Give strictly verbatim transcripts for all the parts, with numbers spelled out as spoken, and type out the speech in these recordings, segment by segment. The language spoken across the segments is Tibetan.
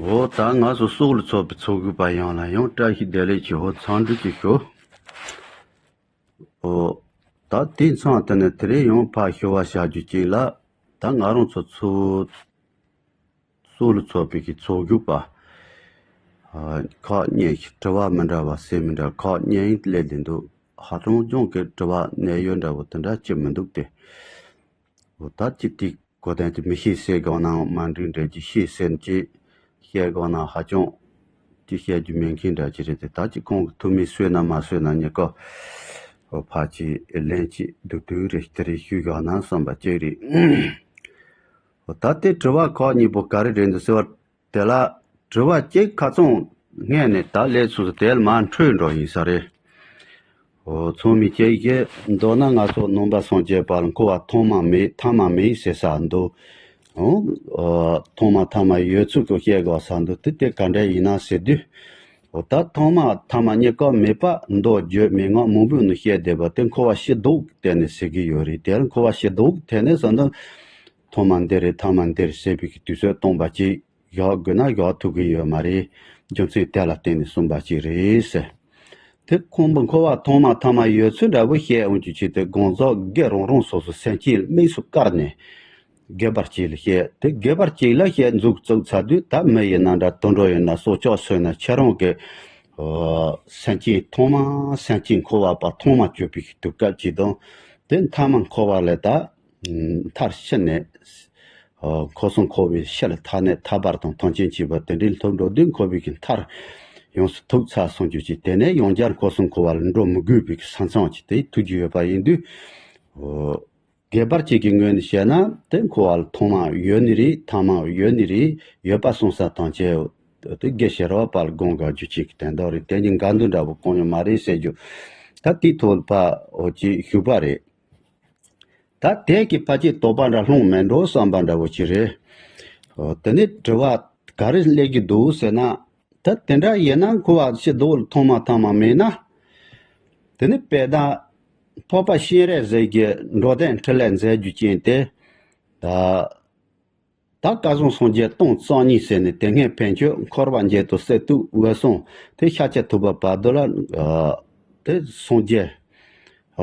འོ་ད་ང་ཚོ་སྲོག་ལ་ཚོགས་པའི་ཚོགས་ཞུགས་པ་ཡོངས་ལ་ཡང་བཀྲ་ཤིས་བདེ་ལེགས་ཀྱི་འོ་འཚམས་འདྲི་ཅིག་ཞུ། འོ་ད་དེ་མཚམས་དེ་ནས་དེ་རིང་ཡང་ཕར་ཞུ་བ་བྱ་རྒྱུ་ཅིག་ལ། ད་ང་རང་ཚོ་ཚོ་སྲོག་ལ་ཚོགས་པའི་གི་ཚོགས་ཞུགས་པ་ཨ་ཁག་གཉིས་ཤིག་དྲི་བ་མི་འདྲ་བ་ཟེར་མི་འདྲ་ཁག་གཉིས་སླེབས་བསྡད་འདུག་ཧ་ཅང་ཅུང་གི་དྲི་བ་གནད་ཡོད་འདྲ་བོ་དེ་འདྲ་ཅིག་མི་འདུག་སྟེ། འོ་ད་ཅི་ཏིག་གོ་དོན་དེ་མི་ཤེས་ཟེར་དགོས་ནའང་མ་འགྲིག་འདྲ་ཅིག་ཤེས་ཟེར་ཅིག་བཤད་དགོས་ན་ཧ་ཅང་ཅིག་བཤད་རྒྱུ་མེད་མཁན་འདྲ་ཅིག་རེད་དེ། ད་ཅི་ཁོང་གི་ཐུགས་མི་གསོས་ན་མ་གསོས་ན་ཉེ་ཀ་འོ་ཕ་ཅི་ལན་ཅིག་སྡུག་སྡུག་རེ་དེ་རེ་ཞུ་དགོས་ན་བསམ་པ་ཅིག་རེད། འོ་ད་དེ་དྲི་བ་ཁག་གཉིས་པོ་ག་རེ་རེད་འདུག་ཟེར་བ། དེ་ལ་དྲི་བ་གཅིག་ཁ་ཚང་སྔས་ནས་ད་ལས་ཚུལ་དེ་ལ་མར་འཕྲོས་འགྲོ་ཡིན་ས་རེད། འོ་ཚང་མས་ཅིག་གིས་མདོར་ན་ང་ཚོ་ནང་པ་སངས་རྒྱས་པ་ལ་འཁོར་བ་ཐོག་མ་མེད་ཐ་མ་མེད་ཟེར་ས་འདུག་འོ་ཐོག་མ་ཐ་མ་ཡོད་ཚུལ་གྱི་བཤད་དགོས་ས་འདུག་དེ་དེ་ག་འདྲ་ཡིན་ན་ཟེར་དུས། འོ་ད་ཐོག་མ་ཐ་མ་གཉིས་ཀ་མེད་པ་མདོ་རྒྱུད་མན་ངག་མང་པོའི་ནང་བཤད་བསྡད་པ་དེ་འཁོར་བ་ཕྱི་ལྡོག་དེ་ནས་ཟེར་གྱི་ཡོད་རེད། དེ་ལ་འཁོར་བ་ཕྱི་ལྡོག་དེ་ནས་ཟེར་ན། ཐོག་མ་འདི་རེད་ཐ་མ་འདི་རེད་ཟེར་བའི་གི་དུས་ཚོད་སྟོང་པ་ཅིག་བཞག་དགོས་ན་བཞག་ཐུབ་ཀྱི་ཡོད་མ་རེད། རྒྱུ་མཚན་དེ་ལ་བརྟེན་ནས་གསུངས་པ་ཅིག་རེད་ཟེར། དེ་ཁོང་པོ་འཁོར་བ་ཐོག་མ་ཐ་མ་ཡོད་ཚུལ་འདྲ་བོ་བཤད་འོང་རྒྱུ་ཆེད་དུ་གང་ཟག་སྒེར་རང་རང་སོ་སོ་སེམས་ཅན་དམིགས་སུ་བཀར་ནས་སྒེར་པ་གཅིག་ལ་བཤད་དེ་སྒེར་པ་གཅིག་ལ་བཤད་མཛུབ་བཙུགས་ཚར་དུས་ད་མི་ཡིན་ན་འདྲ་དུད་འགྲོ་ཡིན་ན་སྲོག་ཆགས་སོན་ན་ཁྱེད་རང་གི་སེམས་ཅན་ཐོག་མ་སེམས་ཅན་འཁོར་བ་པ་ཐོག་མ་གྱུར་པའི་དུས་སྐབས་ཅིག་དང་དེ་མཐའ་མ་འཁོར་བ་ལས་ད། མཐར་ཕྱིན་ནས། འཁོར་གསུམ་འཁོར་བའི་ཕྱི་ལ་ཐར་ནས་ཐར་པ་དང་ཐམས་ཅད་མཁྱེན་པ་དེ་འདྲའི་སློབ་འགྲོ་དུས་འཁོར་བའི་གི་མཐར་ཡོངས་སུ་ཐུག་ཚར་སོང་རྒྱུ་ཅིག་དེ་ནས་ཡང་བསྐྱར་འཁོར་གསུམ་འཁོར་བ་ལ་འགྲོ་མི་དགོས་པའི་གི་ས་མཚམས་ཅིག་དེ་ཐུག་རྒྱུ་ཡོད་པ་ཡིན་དུས། སྒེར་པར་ཅིག་གི་ངོས་ནས་བཤད་ན་དེ་འཁོར་བ་ལ་ཐོག་མ་ཡོད་ནི་རེད་ཐ་མ་ཡོད་ནི་རེད་ཡོད་པ་སོང་ས་ཐམས་ཅད་དེ་དགེ་ཤེས་རབ་པ་ལ་དགོངས་དགའ་རྒྱུ་ཅིག་གི་དོན་དག་རེད། དེ་ནི་འགལ་འདུ་འདྲ་བོ་གང་ཡང་མ་རེད་ཟེར་རྒྱུ་ད་དེའི་ཐོག་ལ་ཕ་འོ་ཅིག་ཞུས་པ་རེད། ད་དེ་གི་ཕ་ཅིག་དོགས་པ་འདྲ་ལྷུང་མེད་འགྲོ་བསམ་པ་འདྲ་བོ་ཅིག་རེད། འོ་དེ་ནས་དྲི་བ་ག་རེ་སླེབས་ཀྱི་འདུག་ཟེར་ན། ད་དེ་འདྲ་ཡིན་ན་འཁོར་བ་ཕྱི་ལྡོག་ལ་ཐོག་མ་ཐ་མ་མེད་ན། དེ་ནས་དཔེར་ན། འཕགས་པ་སྤྱན་རས་གཟིགས་ཀྱི་འགྲོ་དོན་འཕྲིན་ལས་མཛད་རྒྱུ་ཅན་དེ། ད། ད་སྐལ་བཟང་སངས་རྒྱས་སྟོང་རྩ་གཉིས་ཟེར་ནས་དེ་སྔའི་ཕན་ཆོད་འཁོར་བ་འགྱེད་དང་སྲིད་དུ་འོད་སྲུང་དེ་ཤཱཀྱ་ཐུབ་པ་བར་དུ་ལ་དེ་སངས་རྒྱས་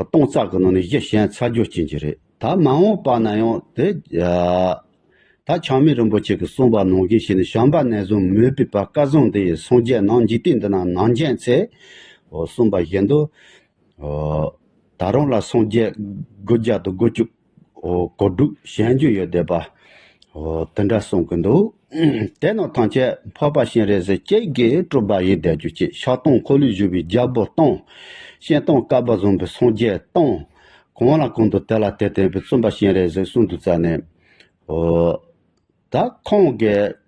སྟོང་རྩ་གི་ནང་ནས་བཞི་ཞན་ཚར་རྒྱུ་ཅན་གྱི་རེད། ད་མ་འོངས་པ་ན་ཡང་དེ་ད་ཆགས་མེད་རིན་པོ་ཆེ་གིས་གསུངས་པ་ནང་བཞིན་བྱས་ནས་བྱམས་པ་ནས་བཟུང་མོས་པའི་བར་སྐལ་བཟང་འདི་ཡི་སངས་རྒྱས་རྣམས་འཇིག་རྟེན་འདི་ན་ནམ་མཇལ་ཚེ། འོ་གསུངས་པ་བཞིན་དུ། ད་རུང་ལ་སངས་རྒྱས་དགུ་བརྒྱ་དང་དགུ་བཅུ་གོ་དྲུག་བྱོན་རྒྱུ་ཡོད་བསྡད་པ། དེ་འདྲ་གསུང་གི་འདུག་དེ་རྣམས་ཐམས་ཅད་འཕགས་པ་སྤྱན་རས་གཟིགས་གཅིག་གིས་སྒྲུབ་པ་ཡིན་བསྡད་རྒྱུ་ཅིག་ཕྱག་སྟོང་འཁོར་ལོས་སྒྱུར་བའི་རྒྱལ་པོ་སྟོང་། སྤྱན་སྟོང་བསྐལ་པ་བཟང་པོའི་སངས་རྒྱས་སྟོང་། གང་ལ་གང་འདུལ་དེ་ལ་དེ་བསྟན་པའི་བཙུན་པ་སྤྱན་རས་གཟིགས་གསུང་དུས་ཙ་ནས། ད་ཁོང་གིས་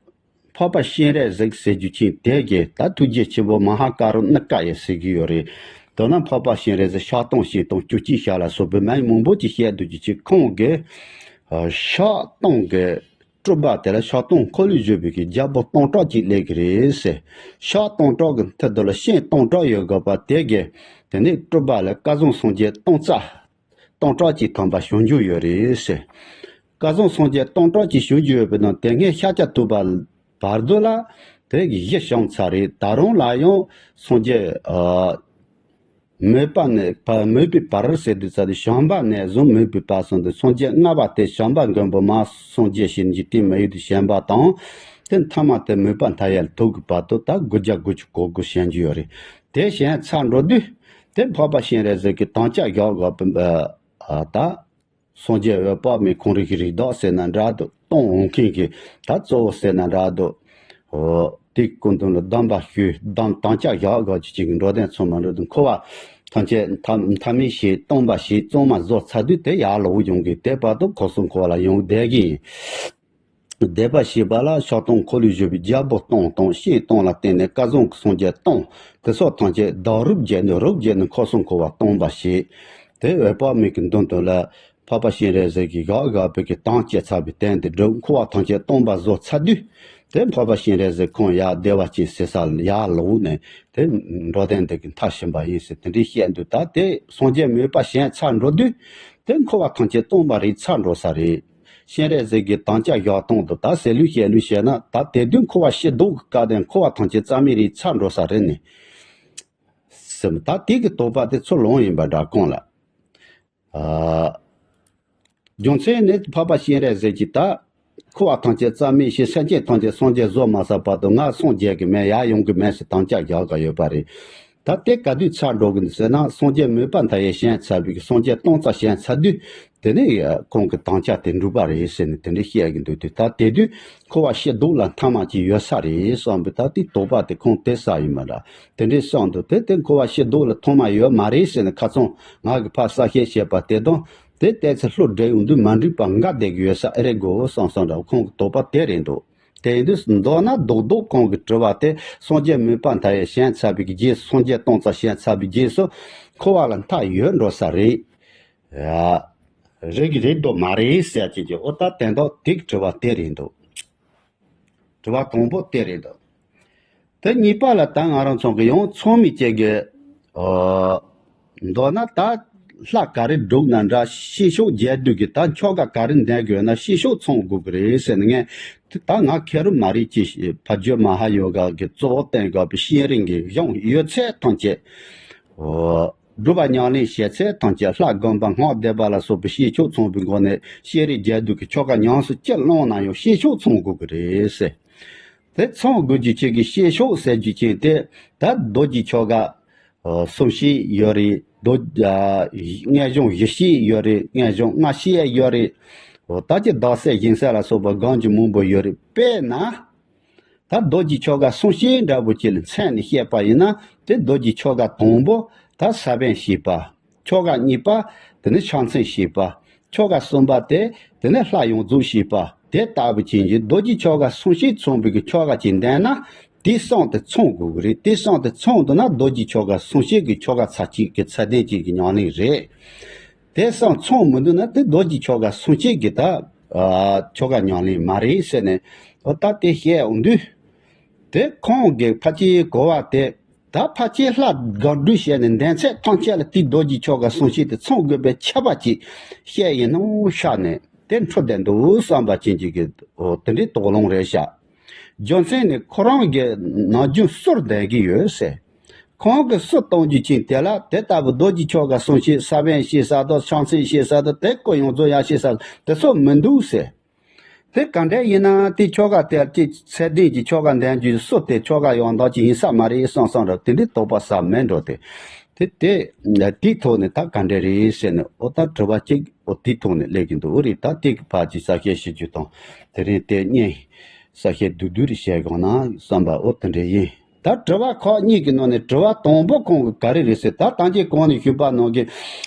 འཕགས་པ་སྤྱན་རས་གཟིགས་ཟེར་རྒྱུ་ཅན་དེ་གིས་ད་ཐུགས་རྗེ་ཆེན་པོ་མ་ཧཱ་ཀ་རུ་ཎི་ཀ་ཡེ་ཟེར་གྱི་ཡོད་རེད། མདོར་ན་འཕགས་པ་སྤྱན་རས་གཟིགས་ཕྱག་སྟོང་སྤྱན་སྟོང་བཅུ་གཅིག་ཞལ་ལ་སོགས་པའི་མིང་མང་པོ་ཅིག་བཤད་འདུག་རྒྱུ་ཅིག་ཁོང་གིས་ཕྱག་སྟོང་གི་སྤྲུལ་པ་དེ་ལ་ཕྱག་སྟོང་འཁོར་ལོས་སྒྱུར་བའི་གི་རྒྱལ་པོ་སྟོང་ཕྲག་ཅིག་སླེབས་ཀྱི་རེད་ཟེར། ཕྱག་སྟོང་ཕྲག་གི་མཐུ་དེ་ལ་སྤྱན་སྟོང་ཕྲག་ཡོད་དགོས་པ་དེ་གིས་དེ་ནས་སྤྲུལ་པ་ལ་སྐལ་བཟང་སངས་རྒྱས་སྟོང་རྩ། སྟོང་ཕྲག་གཅིག་ཐམ་པ་བྱུང་རྒྱུ་ཡོད་རེད་ཟེར། སྐལ་བཟང་སངས་རྒྱས་སྟོང་ཕྲག་གཅིག་བྱུང་རྒྱུ་ཡོད་པའི་ནང་དེ་སྔའི་ཤཱཀྱ་ཐུབ་པ་བར་དུ་ལ་དེ་གི་བཞི་བྱུང་ཚར་རེད། ད་རུང་ལ་ཡང་སངས་རྒྱས་ཨ་མོས་པ་ནས་བ་མོས་པའི་བར་ཟེར་དུས་ཙ་དེ་བྱམས་པ་ནས་བཟུང་མོས་པའི་བར་སོང་དུས་སངས་རྒྱས་ལྔ་པ་དེ་བྱམས་པ་མགོན་པོ་མ་སངས་རྒྱས་ཞེས་འཇིག་རྟེན་མི་ཡུལ་དུ་བྱོན་པ་དང་དེ་མཐའ་མ་དེ་མོས་པ་མཐའ་ཡས་ལ་ཐུག་གི་བར་དུ་ད་དགུ་བརྒྱ་དགུ་བཅུ་གོ་དགུ་བྱོན་རྒྱུ་ཡོད་རེད། དེ་བྱོན་ཚར་འགྲོ་དུས། དེ་འཕགས་པ་སྤྱན་རས་གཟིགས་ཀྱི་དམ་བཅའ་བཞག་དགོས་པའི་ཨ་ད། སངས་རྒྱས་འོད་དཔག་མེད་ཁོང་རང་གི་རིགས་བདག་ཟེར་ན་འདྲ་འདུག་གཏོང་འོང་མཁན་གྱི་ད་གཙོ་བོ་ཟེར་ན་འདྲ་འདུག་འོ་དེའི་སྐུ་མདུན་ལ་གདམས་པ་ཞུས་གདམས་དམ་བཅའ་བཞག་དགོས་ཀྱི་ཅིག་གི་འགྲོ་དོན་ཚང་མ་འགྲོ་དུས་འཁོར་བ་ཐམས་ཅད་མཐའ་མཐའ་མེད་བྱས་སྟོང་པ་བྱས་གཙང་མ་བཟོ་ཚར་དུས་དེ་ཡར་ལོག་ཡོང་གི་དེ་བར་དུ་འཁོར་གསུམ་འཁོར་བ་ལ་ཡོང་བསྡད་ཀྱི་ཡིན། བཟླས་པ་བྱས་པ་ལ་ཕྱག་སྟོང་འཁོར་ལོས་སྒྱུར་བའི་རྒྱལ་པོ་སྟོང་དང་སྤྱན་སྟོང་ལ་བརྟེན་ནས་སྐལ་བཟང་གི་སངས་རྒྱས་སྟོང་དེ་སོགས་ཐམས་ཅད་བདག་རུ་བརྒྱན་ནས་རུ་བརྒྱན་ནས་འཁོར་གསུམ་འཁོར་བ་སྟོང་པ་བྱས། དེ་འོད་དཔག་མེད་ཀྱི་མདུན་དུ་ལ་འཕགས་པ་སྤྱན་རས་གཟིགས་ཀྱིས་བཞག་བཞག་པའི་གི་དམ་བཅས་ཚར་བའི་དོན་དེ་སྒྲུབ་འཁོར་བ་ཐམས་ཅད་སྟོང་པ་བཟོ་ཚར་དུས། དེ་འཕགས་པ་སྤྱན་རས་གཟིགས་ཁོང་ཡར་བདེ་བ་ཅན་ཟེར་ས་ལ་ཡར་ལོག་ནས་དེ་འགྲོ་དོན་དེ་གི་མཐའ་ཕྱིན་པ་ཡིན་ཟེར་དེ་འདྲའི་བཤད་འདུག་ད་དེ་སངས་རྒྱས་མོས་པ་བྱས་ཚར་འགྲོ་དུས་དེ་འཁོར་བ་ཐམས་ཅད་སྟོང་པ་རིག་ཚར་འགྲོ་ས་རེད། སྤྱན་རས་གཟིགས་ཀྱི་དམ་བཅའ་བཞག་སྟངས་དང་ད་ཟེར་ལུགས་བཤད་ལུགས་བཤད་ན་ད་དེ་དུས་འཁོར་བ་ཕྱི་ལྡོག་གི་སྐབས་དེ་འཁོར་བ་ཐམས་ཅད་རྩ་མེད་རེད་ཚར་འགྲོ་ས་རེད་ནི། སེམས་ད་དེ་གི་དོགས་པ་དེ་ཚུར་ལོང་ཡིན་པ་འདྲ་གང་ལ། ཨ། རྒྱུ་མཚན་ནི་འཕགས་པ་སྤྱན་རས་གཟིགས་ཀྱིས་ད་འཁོར་བ་ཐམས་ཅད་རྩ་མེད་བྱས་སེམས་ཅན་ཐམས་ཅད་སངས་རྒྱས་བཟོ་མ་ཚར་བར་དུ་ང་སངས་རྒྱས་ཀྱི་མེད་ཡར་ཡོང་གི་མེད་ཟེར་དམ་བཅའ་བཞག་ག་ཡོད་པ་རེད། ད་དེ་ག་དུས་ཚར་འགྲོ་གི་འདུག་ཟེར་ན་སངས་རྒྱས་མོས་པ་མཐའ་ཡས་བྱས་ཚར་བའི་སངས་རྒྱས་སྟོང་རྩ་བྱས་ཚར་དུས་དེ་ནས་ཁོང་གི་དམ་བཅའ་དེ་འགྲུབ་པ་རེད་ཟེར་ནས་དེ་འདྲ་བཤད་གི་འདུག་དུས་ད་དེ་དུས་འཁོར་བ་ཕྱི་ལྡོག་ལ་མཐའ་མ་ཅིག་ཡོད་ས་རེད་བསམ་པའི་ད་དེ་དོགས་པ་དེ་ཁོང་དེ་ས་ཡིན་མ་འདྲ། དེ་འདྲའི་བསམ་འདུག་དེ་དེ་འཁོར་བ་ཕྱི་ལྡོག་ལ་ཐོག་མ་ཡོད་མ་རེད་ཟེར་ནས་ཁ་ཚང་ང་གི་ཕར་གསལ་བཤད་བྱས་པ་དེ་དང་དེ་ལྟས་ཚེ་ལྷུར་བསྒྲིགས་ཡོང་དུས་མ་འགྲིག་པ་འགའ་བསྡད་ཀྱི་ཡོད་ས་ཨེ་རེད་དགོས་བསམ་བསམ་འདྲ་ཁོང་གི་དོགས་པ་དེ་རེད་འདུག་དེ་ཡིན་དུས་མདོར་ན་རྡོག་རྡོག་ཁོང་གི་དྲི་བ་དེ་སངས་རྒྱས་མོས་པ་མཐའ་ཡས་བྱས་ཚར་བའི་རྗེས་སུ་སངས་རྒྱས་སྟོང་རྩ་བྱས་ཚར་བའི་རྗེས་སུ་འཁོར་བ་ལ་མཐའ་ཡོད་འགྲོ་ས་རེད། ཡ། རེད་གི་རེད་འདུག་མ་རེད་ཟེར་གྱི་ཀྱི་ཨོ་ད་དན་ཏོག་དེ་གི་དྲི་བ་དེ་རེད་འདུག་དྲི་བ་དང་པོ་དེ་རེད་འདུག་དེ་གཉིས་པ་ལ་ད་ང་རང་ཚོ་གི་ཡང་ཚང་མི་བཅས་ཀྱི་ཨོ། མདོར་ན་ད་ལྷ་ག་རེ་སྒྲུབ་ན་འདྲ་བཤད་ཕྱོགས་རྒྱས་བསྡུས་ཀྱི་ད་ཆོ་ག་ག་རེ་འདོན་དགོས་ན་བཤད་ཕྱོགས་ཚང་དགོས་ཀྱི་རེད་ཟེར་ནས་ངས་ད་ང་མཁས་རུ་མ་རེད་ཅེས་ཕ་ཇོ་མ་ཧ་ཡོ་ག་གི་གཙོ་བོ་བསྟན་དགོས་པའི་བཤད་རིང་གི་གཞུང་ཡོད་ཚད་ཐམས་ཅད་ཨོ། སྒྲུབ་པ་ཉམས་ལེན་བྱེད་ཚད་ཐམས་ཅད་ལྷ་བསྒོམ་པ་སྔགས་བཟླས་པ་ལ་སོགས་པའི་བཤད་ཕྱོགས་ཚང་པའི་སྒོ་ནས་བཤད་རིགས་རྒྱས་བསྡུས་ཀྱི་ཆོ་ག་ཉམས་སུ་ཅི་བླངས་ན་ཡང་བཤད་ཕྱོགས་ཚང་དགོས་ཀྱི་རེད་ཟེར། དེ་ཚང་དགོས་རྒྱུ་ཆེད་ཀྱི་བཤད་ཕྱོགས་ཟེར་རྒྱུ་ཅན་དེ་ད་རྡོ་རྗེ་ཆོ་ག་གསུམ་བཤད་ཡོད་རེད། རྡོ་རྔན་གཞུང་བཞི་བཤད་ཡོད་རེད། རྔན་གཞུང་ལྔ་བཤད་ཡོད་རེད། ད་ཀྱི་བདག་སྲས་སྦྱིན་སྲེག་ལ་སོགས་པ་གང་ཅི་མང་པོ་ཡོད་རེད། དཔེར་ན། ད་རྡོ་རྗེ་ཆོ་ག་གསུང་བཤད་འདྲ་པོ་ཅིག་ལ་མཚན་ནས་བཤད་པ་ཡིན་ན་དེ་རྡོ་རྗེ་ཆོ་ག་དང་པོ་ད་ས་བོན་བཤད་པ། ཆོ་ག་གཉིས་པ་དེ་ནི་ཕྱག་མཚན་བཤད་པ། ཆོ་ག་གསུམ་པ་དེ་དེ་ནི་ལྷ་ཡོངས་རྫོགས་བཤད་པ་དེ་ལྟ་བུ་ཅན་གྱི་རྡོ་རྗེ་ཆོ་ག་གསུང་བཤད་ཚང་བའི་གི་ཆོ་ག་ཅིག་འདོན་ན་དེ་གསུམ་དེ་ཚང་དགོས་ཀྱི་རེད། དེ་གསུམ་དེ་ཚང་འདུག་ན་རྡོ་རྗེ་ཆོ་ག་གསུང་བཤད་ཀྱི་ཆོ་ག་ཚར་གཅིག་གི་ཚད་ལྡན་ཅན་གྱི་ཉམས་ལེན་རེད། དེ་གསུམ་ཚང་མི་འདུག་ན་དེ་རྡོ་རྗེ་ཆོ་ག་གསུང་བཤད་ཀྱི་ད་ཨ་ཆོ་ག་ཉམས་ལེན་མ་རེད་ཟེར་ནས་ཨོ་ད་དེ་བཤད་འོང་དུས་དེ་ཁོང་གི་ཕལ་ཆེར་གོ་བ་དེ་ད་ཕལ་ཆེར་ལྷ་དགག་སྒྲུབ་བྱས་ནས་འདོན་ཚད་ཐམས་ཅད་ལ་དེ་རྡོ་རྗེ་ཆོ་ག་གསུང་བཤད་དེ་ཚང་དགོས་པའི་ཁྱབ་པ་ཅིག་བཤད་ཡིན་ནོ་ཤག་ནས་དེ་འཕྲོ་བསྡད་འདུག་བསམ་པ་ཅན་ཅིག་གི་ཨོ་དེ་འདྲའི་དོགས་སློང་རེད་ཤག་རྒྱུ་མཚན་ནི་ཁོ་རང་གི་ནམ་རྒྱུན་གསུར་འདོན་གྱི་ཡོད་ཟེར། ཁོང་གི་གསུར་གཏོང་རྒྱུ་ཅན་དེ་ལ་དེ་ལྟ་བུ་རྡོ་རྗེ་ཆོ་ག་གསུང་བཤད་ས་བོན་བཤད་ས་དང་ཕྱག་མཚན་བཤད་ས་དང་དེ་ཀོ་ཡོངས་རྫོགས་ཡང་བཤད་ས་དེ་ཚོ་མི་འདུག་ཟེར། དེ་ག་འདྲ་ཡིན་ན་དེ་ཆོ་ག་དེ་ཅིག་ཚད་ལྡན་གྱི་ཆོ་ག་འདོན་རྒྱུའི་གསུར་དེ་ཆོ་ག་ཡང་དག་ཅིག་ཡིན་ས་མ་རེད་བསམ་བསམ་ར་དེ་འདྲའི་དོགས་པ་ཟ་མེད་འགྲོ་དེ། དེ་དེ་དེའི་ཐོག་ནས་ད་ག་འདྲ་རེད་ཟེར་ནས་ཨོ་ད་དྲི་བ་གཅིག་ཨོ་དེའི་ཐོག་ནས་སླེབས་ཀྱི་འདུག་ཨོ་རེད། ད་དེ་གི་ཕར་ཅིག་གསལ་བཤད་ཞུ་རྒྱུ་དང་དེ་རིང་དེ་བརྙན། གསལ་བཤད་བསྡུས་བསྡུས་རེ་བྱས་དགོངས་ན་བསམ་པ་ཨོ་དེ་འདྲ་ཡིན། ད་དྲི་བ་ཁག་གཉིས་ཀྱི་ནང་ནས་དྲི་བ་དང་པོ་ཁོང་གི་ག་རེ་རེད་ཟེར་ད་ཐམས་ཅད་གོང་ནས་ཞུས་པ་ནང་གི་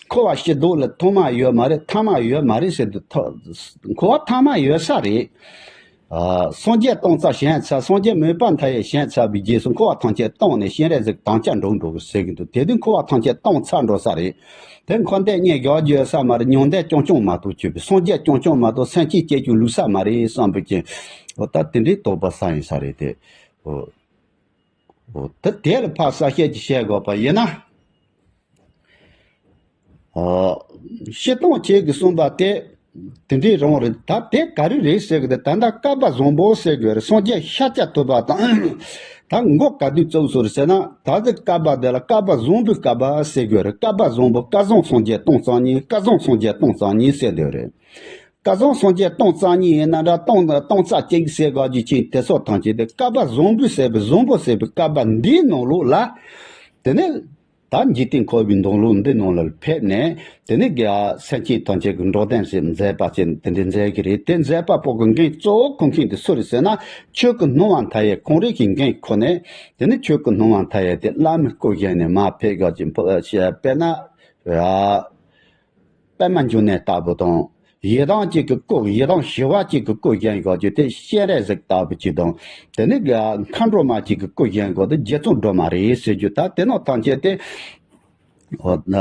འཁོར་བ་ཕྱི་ལྡོག་ལ་ཐོག་མ་ཡོད་མ་རེད་ཐ་མ་ཡོད་མ་རེད་ཟེར་དུས་ཐ་འཁོར་བ་ཐ་མ་ཡོད་ས་རེད། ཨ་སངས་རྒྱས་སྟོང་རྩ་བྱས་ཚར་སངས་རྒྱས་མོས་པ་མཐའ་ཡས་བྱས་ཚར་བའི་རྗེས་སུ་འཁོར་བ་ཐམས་ཅད་སྟོང་ནས་སྤྱན་རས་གཟིགས་དམ་བཅའ་འགྲུབ་འགྲོ་གི་ཟེར་གི་འདུག་དེ་དུས་འཁོར་བ་ཐམས་ཅད་སྟོང་ཚར་འགྲོ་ས་རེད། དེ་འཁོར་འདས་གཉིས་བཞག་རྒྱུ་ཡོད་ས་མ་རེད། མྱང་འདས་རྐྱང་རྐྱང་མ་གཏོགས་ཆོས་པའི་སངས་རྒྱས་རྐྱང་རྐྱང་མ་གཏོགས་སེམས་ཅན་སྐྱེ་རྒྱུ་ལུས་ས་མ་རེད་བསམ་པའི་ཀྱི་འོ་ད་དེ་འདྲའི་དོགས་པ་ཟ་ཡིན་ས་རེད་དེ། འོ་འོ་ད་དེ་ལ་ཕར་གསལ་བཤད་ཅིག་བྱེད་དགོས་པ་ཡིན་ན། འོ་སྤྱིར་བཏང་ཁྱེད་ཀྱིས་གསུངས་པ་དེ་དེ་འདྲའི་རང་རེད། ད་དེ་ག་རེ་རེད་ཟེར་གི་དེ་ད་ལྟ་བསྐལ་པ་བཟང་པོ་ཟེར་དགོས་རེད། སངས་རྒྱས་ཤཱཀྱ་ཐུབ་པ་དང་ད་མགོ་ག་དུས་བཙུགས་སོང་རེད་ཟེར་ན་ད་གཟོད་བསྐལ་པ་དེ་ལ་བསྐལ་པ་བཟང་པོའི་བསྐལ་པ་ཟེར་དགོས་རེད། བསྐལ་པ་བཟང་པོ་བསྐལ་བཟང་སངས་རྒྱས་སྟོང་རྩ་གཉིས། བསྐལ་བཟང་སངས་རྒྱས་སྟོང་རྩ་གཉིས་ཟེར་འདོད་རེད། བསྐལ་བཟང་སངས་རྒྱས་སྟོང་རྩ་གཉིས་ཡིན་ན་འདྲ་སྟོང་སྟོང་རྩ་གཅིག་ཟེར་དགོས་རྒྱུ་ཅན་དེ་ཚོ་ཐམས་ཅད་དེ་བསྐལ་པ་བཟང་པོའི་ཟེར་བའི་བཟང་པོ་ཟེར་བའི་བསྐལ་པ་འདིའི་ནང་ལོགས་ལ། དེ་ནས་ད་འཇིག་རྟེན་འཁོར་བའི་མདོ་ལུགས་འདི་ནང་ལ་ཕེབས་ནས་དེ་ནས་དགེ་བ་སེམས་ཅན་ཐམས་ཅད་ཀྱི་འགྲོ་དོན་ཟེར་མཛད་པ་ཅན་དེ་འདྲ་མཛད་ཀྱི་རེད། དེ་མཛད་པ་པོ་གི་འགན་གཙོ་བོ་འཁུར་མཁན་དེ་སུ་རེད་ཟེར་ན་ཆོས་སྐུ་སྣང་བ་མཐའ་ཡས་ཁོང་རང་གི་འགན་ཁུར་ནས་དེ་ནས་ཆོས་སྐུ་སྣང་བ་མཐའ་ཡས་དེ་བླ་མའི་སྐུ་བཞེངས་ནས་མར་ཕེབས་དགོས་ཀྱི་འཕོ་བཤད་དཔེར་ན། པདྨ་འབྱུང་གནས་ལྟ་བུ་དང་། ཡི་དམ་གཅིག་གི་སྐུ་ཡི་དམ་ཞི་བ་གཅིག་གི་སྐུ་བཞེངས་དགོས་རྒྱུ་དེ་སྤྱན་རས་གཟིགས་ལྟ་བུ་གཅིག་དང་། དེ་ནས་མཁའ་འགྲོ་མ་གཅིག་གི་སྐུ་བཞེངས་དགོས་དེ་རྗེ་བཙུན་སྒྲོལ་མ་རེད་ཟེར་རྒྱུ་ད་དེ་ནང་ཐམས་ཅད་དེ། འོ་ན།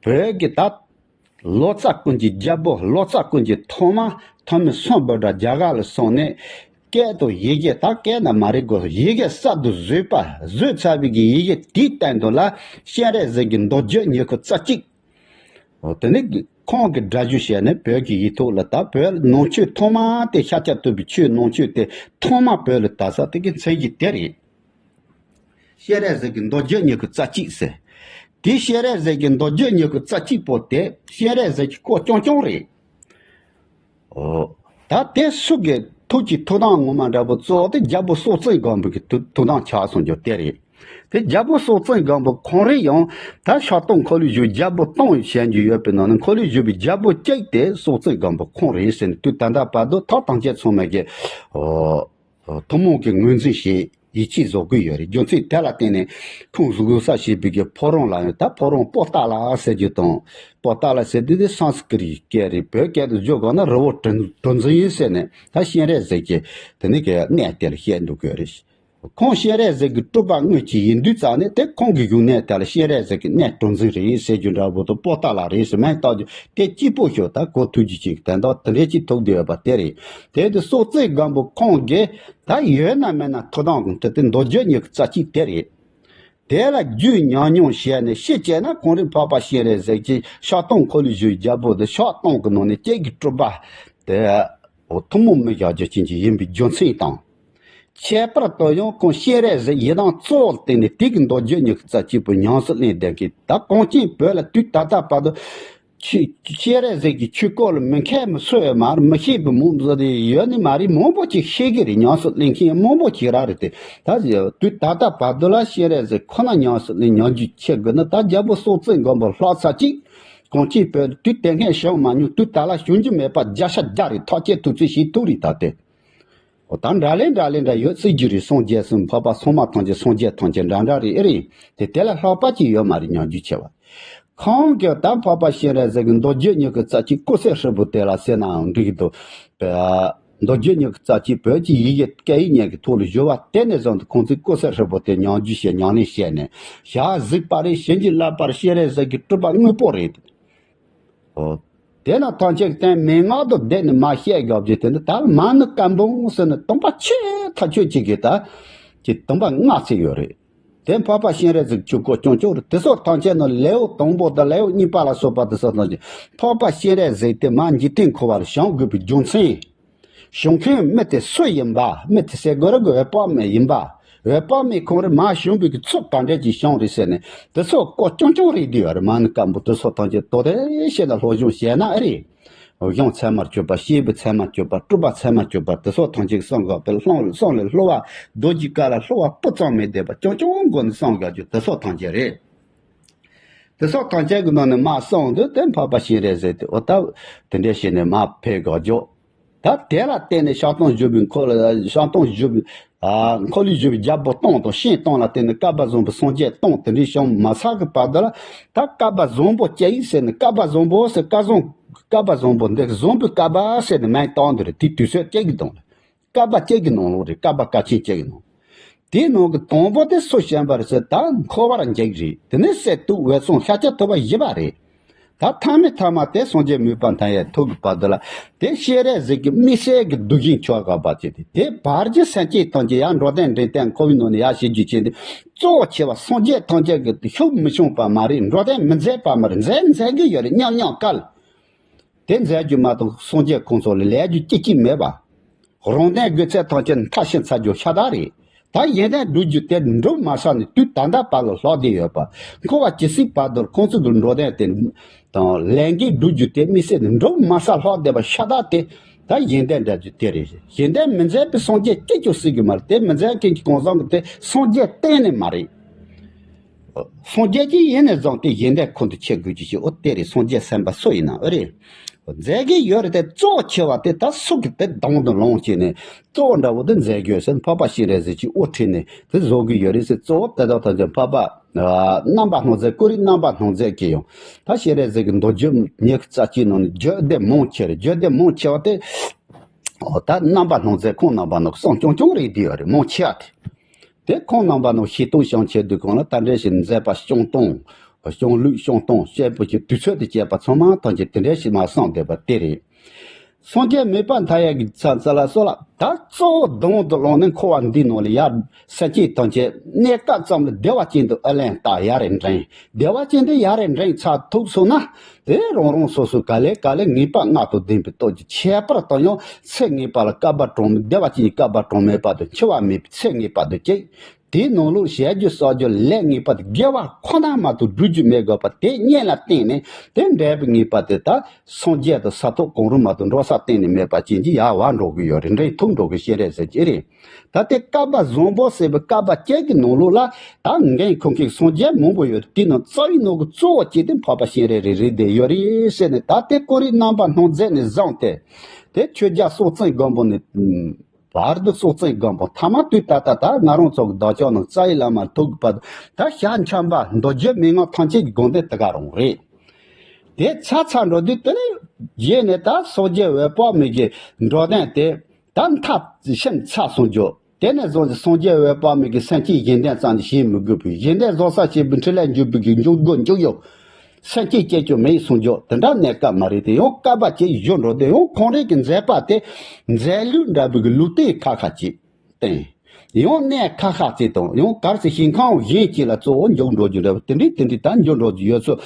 བོད་ཀྱི་ད། ལོ་ཙཱ་ཀུན་གྱི་རྒྱལ་པོ་ལོ་ཙཱ་ཀུན་གྱི་ཐོག་མ་ཐོན་མི་སམ་བྷོ་ཊ་རྒྱ་གར་ལ་སོང་ནས། སྐད་དང་ཡི་གེ་ད་སྐད་ན་མ་རེད་གོ་ཡི་གེ་གསར་དུ་བཟོས་པ་བཟོས་ཚར་བའི་གི་ཡི་གེ་དེའི་སྟེང་དུ་ལ་སྤྱན་རས་གཟིགས་ཀྱི་མདོ་རྒྱུད་ཉི་ཤུ་རྩ་གཅིག་འོ་དེ་ནི་ ཁོང་གི་སྒྲ་བསྒྱུར་བྱས་ནས་བོད་ཀྱི་ཡིག་ཐོག་ལ་ད་བོད་ནང་ཆོས་ཐོག་མ་དེ་ཤཱཀྱ་ཐུབ་པའི་ཆོས་ནང་ཆོས་དེ་ཐོག་མ་བོད་ལ་དར་ས་དེ་གི་མཚན་གཞི་དེ་རེད། སྤྱན་རས་གཟིགས་ཀྱི་མདོ་རྒྱུད་ཉི་ཤུ་རྩ་གཅིག་ཟེར། དེ་སྤྱན་རས་གཟིགས་ཀྱི་མདོ་རྒྱུད་ཉི་ཤུ་རྩ་གཅིག་པོ་དེ་སྤྱན་རས་གཟིགས་ཀྱི་སྐོར་རྐྱང་རྐྱང་རེད། ཨོ། ད་དེ་སུ་གི་ཐུགས་ཀྱི་ཐུགས་དམ་ངོ་མ་འདྲ་པོ་གཙོ་བོ་དེ་རྒྱལ་པོ་སྲོང་བཙན་སྒམ་པོ་གི་ཐུགས་ཐུགས་དམ་ཆགས་སོང་རྒྱུ་དེ་རེད། དེ་རྒྱལ་པོ་སྲོང་བཙན་སྒམ་པོ་ཁོང་རང་ཡང་ད་ཕྱག་སྟོང་འཁོར་ལོས་སྒྱུར་རྒྱལ་པོ་སྟོང་བྱས་རྒྱུ་ཡོད་པའི་ནང་ནས་འཁོར་ལོས་སྒྱུར་བའི་རྒྱལ་པོ་གཅིག་དེ་སྲོང་བཙན་སྒམ་པོ་ཁོང་རེད་ཟེར་ནས་དུས་ད་ལྟ་བར་དུ་ཐག་དང་བཅད་ཚང་མས་ཀྱི་ཨོ། ཐུན་མོང་གི་ངོས་འཛིན་བྱེད་ཡིད་ཆེས་བཟོ་གི་ཡོད་རེད། རྒྱུ་མཚན་དེ་ལ་བརྟེན་ནས་ཁོང་གཟུགས་ས་བྱས་པའི་གི་ཕོ་བྲང་ལ་ཡང་ད་ཕོ་བྲང་པོ་ཏཱ་ལ་ཟེར་རྒྱུ་དང་། པོ་ཏཱ་ལ་ཟེར་དུས་དེ་སཾ་སྐྲྀ་ཏ་སྐད་རེད། བོད་སྐད་དུ་བརྗོད་དགོས་ན་རི་བོ་གྲུ་གྲུ་འཛིན་ཡིན་ཟེར་ནས་ད་སྤྱན་རས་གཟིགས་ཀྱིས་དེ་ནས་གི་གནས་དེ་ལ་བཤད་འདུག་གི་རེད། ཁོང་སྤྱན་རས་གཟིགས་ཀྱི་སྤྲུལ་པ་དངོས་ཅིག་ཡིན་དུས་ཙང་ནས་དེ་ཁོང་གི་བཞུགས་གནས་དེ་ལ་སྤྱན་རས་གཟིགས་ཀྱི་གནས་གྲུ་འཛིན་རེད་ཟེར་རྒྱུ་འདྲ་པོ་དང་པོ་ཏཱ་ལ་རེད་ཟེར་མིང་བཏགས་རྒྱུ་དེ་གཅིག་པོ་ཤོད། ད་གོ་ཐུབ་རྒྱུ་ཅིག་དོན་དག་དེ་འདྲའི་ཅིག་ཐུག་བསྡད་ཡོད་པ་དེ་རེད། དེ་དུས་སྲོང་བཙན་སྒམ་པོ་ཁོང་གིས་ད་ཡོད་ན་མེད་ན་ཐུགས་དམ་དེ་དེ་མདོ་རྒྱུད་ཉི་ཤུ་རྩ་གཅིག་དེ་རེད། དེ་ལ་རྒྱུས་ཉམས་མྱོང་བྱས་ནས་ཤི་བྱས་ན་ཁོང་རའི་འཕགས་པ་སྤྱན་རས་གཟིགས་ཀྱིས་ཕྱག་སྟོང་འཁོར་ལོས་སྒྱུར་རྒྱལ་པོ་དེ་ཕྱོགས་སྟོང་གི་ནང་ནས་གཅིག་གི་སྤྲུལ་པ་དེ་འོ་ཐུན་མོང་མི་བཞག་རྒྱུ་ཅན་ཅིག་ཡིན་པའི་རྒྱུ་མཚན་དང་། ཁྱད་པར་དུ་ཡང་ཁོང་སྤྱན་རས་གཟིགས་ཡི་དམ་གཙོ་བོར་བསྟེན་ནས་དེ་གི་མདོ་རྒྱུད་ཉི་ཤུ་རྩ་གཅིག་པོ་ཉམས་སུ་ལེན་བསྡད་མཁན་ད་གངས་ཅན་བོད་ལ་དུས་ད་ལྟ་བར་དུ་ཆོས་སྤྱན་རས་གཟིགས་ཀྱི་ཆོས་སྐོར་ལ་མི་མཁས་མི་སུ་ཡོད་མ་རེད། མི་ཤེས་པའི་མང་པོ་ཡོད་ནི་མ་རེད། མང་པོ་ཅིག་ཤེས་ཀྱི་རེད། ཉམས་སུ་ལེན་མཁན་མང་པོ་ཅིག་རག་རེད་དེ། ད་དུས་ད་ལྟ་བར་དུ་ལ་སྤྱན་རས་གཟིགས་ཁོ་ན་ཉམས་སུ་ལེན་ཉམས་རྒྱུས་ཆེ་དགོས་ན་ད་རྒྱལ་པོ་སྲོང་བཙན་སྒམ་པོ་ལྷག་ས་ཅིག་གངས་ཅན་བོད་དུས་དེ་སྔ་བྱུང་མ་མྱོང་། དུས་ད་ལ་བྱུང་རྒྱུ་མེད་པ་བརྒྱ་ཆ་བརྒྱ་རེད། ཐག་བཅད་ཐུབ་ཚོད་བྱེད་ཐུབ་རེད་ད་དེ། འོ་ད་འདྲ་ལེ་འདྲ་ལེ་འདྲ་ཡོད་སྲིད་རྒྱུ་རེད། སངས་རྒྱས་སམ་འཕགས་པ་སོ་མ་ཐམས་ཅད་སངས་རྒྱས་ཐམས་ཅད་འདྲ་འདྲ་རེད་ཨེ་རེད། དེ་དེ་ལས་ལྷག་པ་ཅིག་ཡོད་མ་རེད། ཉམས་རྒྱུས་ཆེ་བ། ཁོང་གིས་ད་འཕགས་པ་སྤྱན་རས་གཟིགས་ཀྱི་མདོ་རྒྱུད་ཉི་ཤུ་རྩ་གཅིག་ཀུན་གསལ་ཧྲིལ་པོ་དེ་ལ་ཟེར་ནའང་འགྲིག་གི་འདུག་པས། མདོ་རྒྱུད་ཉི་ཤུ་རྩ་གཅིག་བོད་ཀྱི་ཡི་གེ་སྐད་ཡིག་ཉིད་ཀྱི་ཐོག་ལ་བསྒྱུར་བ་དེ་ནས་བཟུང་སྟེ་ཁོང་ཚོས་ཀུན་གསལ་ཧྲིལ་པོ་དེ་ཉམས་རྒྱུས་བྱས་ཉམས་ལེན་བྱས་ནས་ཞག་གཟིགས་པ་རེད། བྱིན་གྱིས་བརླབས་པར་སྤྱན་རས་གཟིགས་ཀྱི་སྤྲུལ་པ་དངོས་པོ་རེད། ཨོ། དེ་ན་ཐམས་ཅད་བསྟན་མན་ངག་ཏུ་བསྡད་ནས་མ་བཤད་དགོས་ཀྱི་དེ་ནི་ད་མ་ཎི་བཀའ་འབུམ་ཟེར་ནས་སྟོང་པ་ཆེ་ཐག་ཆོད་ཅིག་གི་ད་ཀྱི་སྟོང་པ་ལྔ་ཚིག་ཡོད་རེད། དེ་འཕགས་པ་སྤྱན་རས་གཟིགས་ཆོས་སྐོར་རྐྱང་རྐྱང་རེད། དེ་སོགས་ཐམས་ཅད་ནི་ལེའུ་དང་པོ་དང་ལེའུ་གཉིས་པ་ལ་སོགས་པ་དེ་སོགས་ཐམས་ཅད་འཕགས་པ་སྤྱན་རས་གཟིགས་དེ་མ་འཇིག་རྟེན་འཁོར་བར་བྱུང་དགོས་པའི་རྒྱུ་མཚན། བྱུང་མཁན་མི་དེ་སུ་ཡིན་པ། མི་དེ་སེ་གོ་ར་གི་འོད་དཔག་མེད་ཡིན་པ། འོད་དཔག་མེད་ཁོང་རང་མ་བྱུང་བའི་གི་ཚུལ་ག་འདྲ་ཅིག་བྱུང་རེད་ཟེར་ནས་དེ་ཚོ་སྐོར་རྐྱང་རྐྱང་རེད་དེ་ཡོད་རེད། མ་ཎི་བཀའ་འབུམ་དེ་ཚོ་ཐམས་ཅད་དོ་དེ་བཤད་ན་སློབ་སྦྱོང་བྱས་ན་ཨེ་རེད། གཞུང་ཚད་མར་གྱུར་པ། བཤད་པའི་ཚད་མར་གྱུར་པ། སྤྲུལ་པ་ཚད་མར་གྱུར་པ་དེ་ཚོ་ཐམས་ཅད་གསུང་དགོས་པའི་ལྷང་གསུང་ལས་སླུ་བ། རྡོ་རྗེ་བཀའ་ལ་སླུ་བ་སྤུ་ཙམ་མེད་བསྡད་པ་རྐྱང་རྐྱང་སྒོ་ནས་གསུང་དགོས་རྒྱུ་དེ་ཚོ་ཐམས་ཅད་རེད། དེ་ཚོ་ཐམས་ཅད་ཀྱི་ནང་ནས་མ་གསུངས་དུས་དེ་འཕགས་པ་སྤྱན་རས་གཟིགས་དེ་འོ་ད་དེ་འདྲས་བྱས་ནས་མ་ཕེབས་དགོས་རྒྱུ། ད་དེ་ལ་བརྟེན་ནས་ཕྱག་སྟོང་བཞུགས་པའི་འཁོར་ལ་ཕྱག་སྟོང་བཞུགས་པའི་ཨ་འཁོར་ལོས་སྒྱུར་བའི་རྒྱལ་པོ་སྟོང་དང་སྤྱན་སྟོང་ལ་བརྟེན་ནས་བསྐལ་པ་བཟང་པོའི་སངས་རྒྱས་སྟོང་དེ་འདྲའི་བྱུང་མ་ཚར་གི་བར་དུ་ལ་ད་བསྐལ་པ་བཟང་པོ་སྐྱེ་ཡིན་ཟེར་ནས་བསྐལ་པ་བཟང་པོ་ཟེར་བསྐལ་བཟང་བསྐལ་པ་བཟང་པོ་འདི་བཟང་པོའི་བསྐལ་པ་ཟེར་ནས་མིང་བཏགས་འདི་རེད། དེ་དུས་ཚོད་སྐྱེ་གི་དང་བསྐལ་པ་སྐྱེ་གི་ནང་ལོགས་རེད། བསྐལ་པ་བསྐལ་ཆེན་སྐྱེ་གི་ནང་དེའི་ནང་གི་དང་པོ་དེ་སུ་བྱོན་པ་རེད་ཟེར་ད་འཁོར་བར་འཇིགས་རེད། དེ་ནས་སྲིད་དུ་འོད་སྲུང་ཤཱཀྱ་ཐུབ་པ་བཞི་པ་རེད། ད་ཐ་མའི་ཐ་མ་དེ་སངས་རྒྱས་མོས་པ་མཐའ་ཡས་ཐུག་གི་བར་དུ་ལ་དེ་སྤྱན་རས་གཟིགས་ཀྱི་དམིགས་བསལ་གྱི་གདུལ་ཞིང་མཆོག་དགའ་བ་ཅན་དེ་དེ་བར་གྱི་སེམས་ཅན་ཐམས་ཅད་ཡང་འགྲོ་དོན་འདྲེན་སྟེ་འཁོར་བའི་ནང་ནས་ཡར་ཞི་རྒྱུ་ཅན་དེ་གཙོ་བོ་ཆེ་བ་སངས་རྒྱས་ཐམས་ཅད་ཀྱི་ཤུགས་མི་ཆུང་པ་མ་རེད། འགྲོ་དོན་མི་མཛད་པ་མ་རེད། མཛད་མཛད་གི་ཡོད་རེད། མཉམ་མཉམ་སྐལ། དེ་མཛད་རྒྱུ་མ་གཏོགས་སངས་རྒྱས་ཁོང་ཚོ་ལ་ལས་རྒྱུ་ཅི་གཅིག་མེད་པ། རང་དོན་དགོས་ཚད་ཐམས་ཅད་མཐར་ཕྱིན་ཚར་རྒྱུ་ཤ་སྟག་རེད། ད་ཡོན་ཏན་སྒྲུབ་རྒྱུ་དེ་འགྲུབ་མ་ཚར་ནས་དུས་ད་ལྟ་བར་ལ་ལྷག་བསྡད་ཡོད་པ། འཁོར་བ་ཇི་སྲིད་བར་དུ་ཁོང་ཚོ་གི་འགྲོ་དོན་དེ་དང་ལས་འགན་སྒྲུབ་རྒྱུ་དེ་དམིགས་བསལ་ནས་འགྲུབ་མ་ཚར་ལྷག་བསྡད་པ་ཤ་སྟག་དེ་ད་ཡོན་ཏན་འདྲ་རྒྱུ་དེ་རེད། ཡོན་ཏན་མི་མཛད་པའི་སངས་རྒྱས་སྐྱེ་རྒྱུ་སྲིད་གི་མ་རེད། དེ་མི་མཛད་མཁན་གྱི་གང་ཟག་གི་དེ་སངས་རྒྱས་གཏན་ནས་མ་རེད། སངས་རྒྱས་ཀྱི་ཡིན་ནས་བཟུང་སྟེ་ཡོན་ཏན་ཁོང་དུ་ཆུད་དགོས་ཀྱི་ཞིག་འོ་དེ་རེད། སངས་རྒྱས་སེམས་དཔའ་སུ་ཡིན་ནའང་ཨེ་རེད། མཛད་ཀྱི་ཡོད་རེད་དེ་གཙོ་ཆེ་བ་དེ་ད་སུ་གི་དེ་དང་དུ་ལོངས་བྱས་ནས་གཙོ་བོ་འདྲ་བོ་དེ་མཛད་དགོས་ཟེར་འཕགས་པ་སྤྱན་རས་གཟིགས་ཀྱིས་དབུ་ཁྲིད་ནས་དེ་བཟོ་གི་ཡོད་རེད་ཟེར། གཙོ་བོ་དེ་དག་ཐམས་ཅད་འཕགས་པ་རྣམ་པར་སྣང་མཛད་ཀུན་རིག་རྣམ་པར་སྣང་མཛད་ཀྱིས་ཡང་ད་སྤྱན་རས་གཟིགས་ཀྱི་མདོ་རྒྱུད་ཉི་ཤུ་རྩ་གཅིག་ནང་ནས་བརྗོད་བདེ་མང་ཆེ་རེད། བརྗོད་བདེ་མང་ཆེ་བ་དེ་འོ་ད་རྣམ་པར་སྣང་མཛད་ཁོང་རྣམ་པར་སྣང་གསུང་རྐྱང་རྐྱང་རེད་དེ་ཡོད་རེད། མང་ཆེ་བ་དེ། དེ་ཁོང་རྣམ་པ་ནང་ཤེས་རྟོགས་བྱང་ཆེ་དུས་གང་ལ་ད་འདྲེ་ཞིག་མཛད་པ་སྐྱོང་སྟངས། སྐྱོང་ལུགས་སྐྱོང་སྟངས་བཤད་པོ་ཀྱི་དུས་ཚོད་དུ་བྱས་པ་ཚང་མ་ཐམས་ཅད་དེ་འདྲེ་ཞིག་མ་གསུངས་བསྡད་པ་དེ་རེད། སངས་རྒྱས་མོས་པ་མཐའ་ཡས་ཀྱི་ཚ་ཚ་ལ་སོགས་ལ། ད་གཙོ་བོ་གདོང་དུ་བླངས་ནས་འཁོར་བ་འདིའི་ནང་ལ་ཡར་སེམས་བསྐྱེད་བཏང་བྱས། གནས་སྐབས་ཙམ་ལ་བདེ་བ་ཅན་དུ་ཨ་ལན་བཏགས་ཡར་རེ་འདྲེན། བདེ་བ་ཅན་དུ་ཡར་རེ་འདྲེན་ཚར་ཐུབ་སོང་ན། དེ་རང་རང་སོ་སོའི་ག་ལེ་ག་ལེ་ངེས་པ་ལྔ་དང་ལྡན་པའི་སྟོབས་ཀྱིས། ཁྱད་པར་དུ་ཡང་ཚེ་ངེས་པ་ལ་བསྐལ་པ་གྲངས་མེད། བདེ་བ་ཅན་གྱི་བསྐལ་པ་གྲངས་མེད་པ་དང་། འཆི་བ་མེད་པའི་ཚེ་ངེས་པ་དང་གཅིག། དེའི་ནང་ལོགས་བྱ་རྒྱུ་གསོག་རྒྱུ་ལས་ངེས་པ་དེ་དགེ་བ་ཁོ་ན་མ་གཏོགས་སྒྲུབ་རྒྱུ་མེད་དགོས་པ་དེ་གཉིས་ལ་བརྟེན་ནས། དེ་འབྲས་བུ་ངེས་པ་དེ་ད་སངས་རྒྱས་དང་ས་ཐོབ་གང་རུང་མ་གཏོགས་འགྲོ་ས་གཏན་ནས་མེད་པ་ཅན་གྱི་ཡར་བ་འགྲོ་གི་ཡོད་རེད། འདྲེན་ཐུབ་འགྲོ་གི་ཤེས་རེད་ཟེར་གྱི་རེད། ད་ལྟའི་བསྐལ་པ་བཟང་པོ་ཟེར་བའི་བསྐལ་པ་བཅུ་གི་ནང་ལོགས་ལ་ད་འགན་འཁུར་མཁན་སངས་རྒྱས་མང་པོ་ཡོད་རེད། དེའི་ནང་རྩ་བའི་ནང་གི་གཙོ་བོ་གཅིག་དེ་འཕགས་པ་སྤྱན་རས་གཟིགས་རེད་བསྡད་ཡོད་རེད་ཟེར་ནས། ད་ལྟའི་ཀོ་རིམ་རྣམ་པ་སྣ་ཚོགས་ནས་བཟུང་སྟེ། དེ་ཆོས་རྒྱལ་སྲོང་བཙན་སྒམ་པོ་ནས། བར་དུ་སྲོག་རྩེན་སྒམ་པོ་ཐ་མ་དུས་ད་ལྟ་ད་ང་རང་ཚོ་གི་བདག་ཅག་ནང་རྩ་བའི་བླ་མ་ཐུག་གི་བར་དུ་ད་ཞལ་འཆམ་པ་མདོ་རྒྱུད་མན་ངག་ཐམས་ཅད་ཀྱི་དགོངས་དོན་དེ་ག་རང་རེད། དེ་ཚར་ཚར་འགྲོ་དུས་དེ་ནས་རྗེས་ནས་ད་སངས་རྒྱས་འོད་དཔག་མེད་ཀྱི་འགྲོ་དོན་དེ་ད་མཐར་ཕྱིན་ཚར་སོང་རྒྱུ། དེ་ནས་བཟུང་སྟེ་སངས་རྒྱས་འོད་དཔག་མེད་ཀྱི་སེམས་བསྐྱེད་གཞན་དོན་ཙམ་ཞིག་བྱེད་མི་དགོས་པའི། གཞན་དོན་བཟོ་ས་བྱེད་པའི་འཕྲིན་ལས་འཇུག་པའི་གི་འཇུག་སྒོ་འཇུག་ཡུལ། སེམས་བསྐྱེད་སྐྱེ་རྒྱུ་མེད་གསུང་རྒྱུ་དེ་འདྲ་གནས་སྐབས་མ་རེད་དེ། ཡང་བསྐལ་པ་ཅིག་བཞུགས་འགྲོ་དུས་ཡང་ཁོང་རང་གི་མཛད་པ་དེ་མཛད་ལུགས་འདྲ་བའི་གི་ལུགས་བསྟན་ཁ་ཁ་ཅིག་བསྟན། ཡང་གནས་ཁ་ཤས་ཅིག་དང་ཡང་གལ་སྲིད་ཞིང་ཁམས་གཞན་ཅིག་ལ་གཙོ་བོ་འཇུག་འགྲོ་རྒྱུ་འདྲ་བ་དེ་འདྲའི་དེ་འདྲའི་ད་འཇུག་འགྲོ་རྒྱུ་ཡོད་ཚུལ་